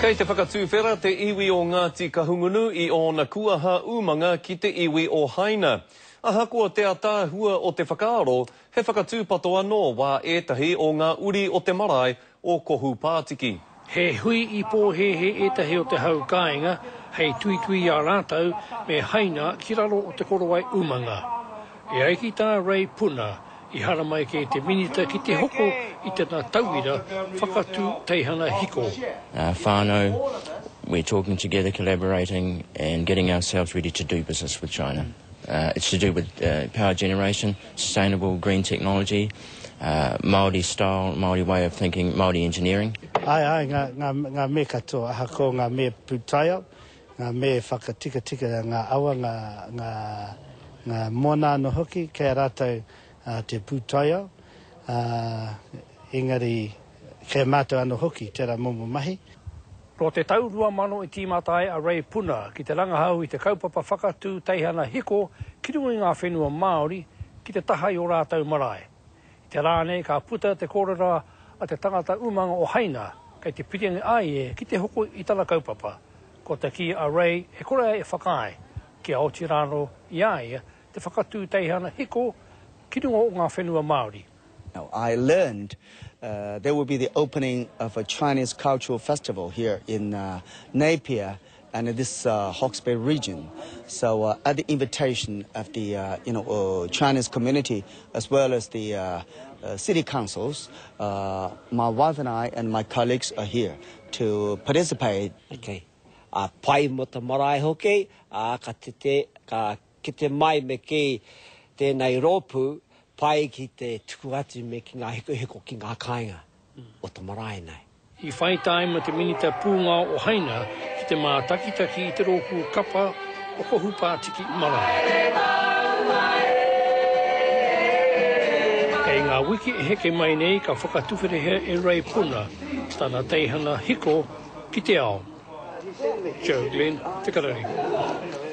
Kei te whakatuwhera te iwi o Ngāti Kahungunu i ōna kuaha umanga ki te iwi o Haina. Ahakoa te ataahua o te whakaaro, he whakatūpato anō wā ētahi o ngā uri o te marae o Kohupātiki. He hui i pōhēhē ētahi o te hau kāinga hei tuitui i a rātou me Haina ki raro o te korowai umanga. E ai ki tā Ray Puna, i haramai kē te Minita ki te hoko i tana tauira whakatū teihana hiko. Our whānau, we're talking together, collaborating and getting ourselves ready to do business with China. It's to do with power generation, sustainable green technology, Māori style, Māori way of thinking, Māori engineering. Ae, ae, nga, nga, nga me katoa, ahakoa nga me pūtaiao, nga me whakatikatika nga awa, nga, nga, nga moana ano hoki, kei a ratou te pūtaiao, a, engari kei a matou ano hoki tera momo mahi. Nō te tau 2000 i tīmata ai a Ray Puna ki te rangahau i te kaupapa whakatū teihana hiko ki runga i ngā whenua Māori ki te taha i ō rātou marae. I te rā nei ka puta te kōrero a te tangata umanga o Haina kei te piringa a ia ki te hoko i tana kaupapa. Ko te kī a Ray e kore ai e whakaae kia oti rānō i a ia te whakatū teihana hiko ki runga o ngā whenua Māori. Now, I learned uh, there will be the opening of a Chinese cultural festival here in uh, Napier and this uh, Hawke's Bay region. So uh, at the invitation of the uh, you know uh, Chinese community as well as the uh, uh, city councils, uh, my wife and I and my colleagues are here to participate. Okay. A pai mo te marae hoki, a ka tete, ka Kite mai me kī tēnei rōpū pai ki te tuku atu me ki ngā hikohiko ki ngā kāinga o te marae nei. I whai tāima te Minita Pūngao o Haina ki te mātakitaki i te rōpū kapa o Kohupātiki Marae. Kei ngā wiki e heke mai nei ka whakatuwherehia e Ray Puna tana teihana hiko ki te ao. Joe Glenn, Te Karere.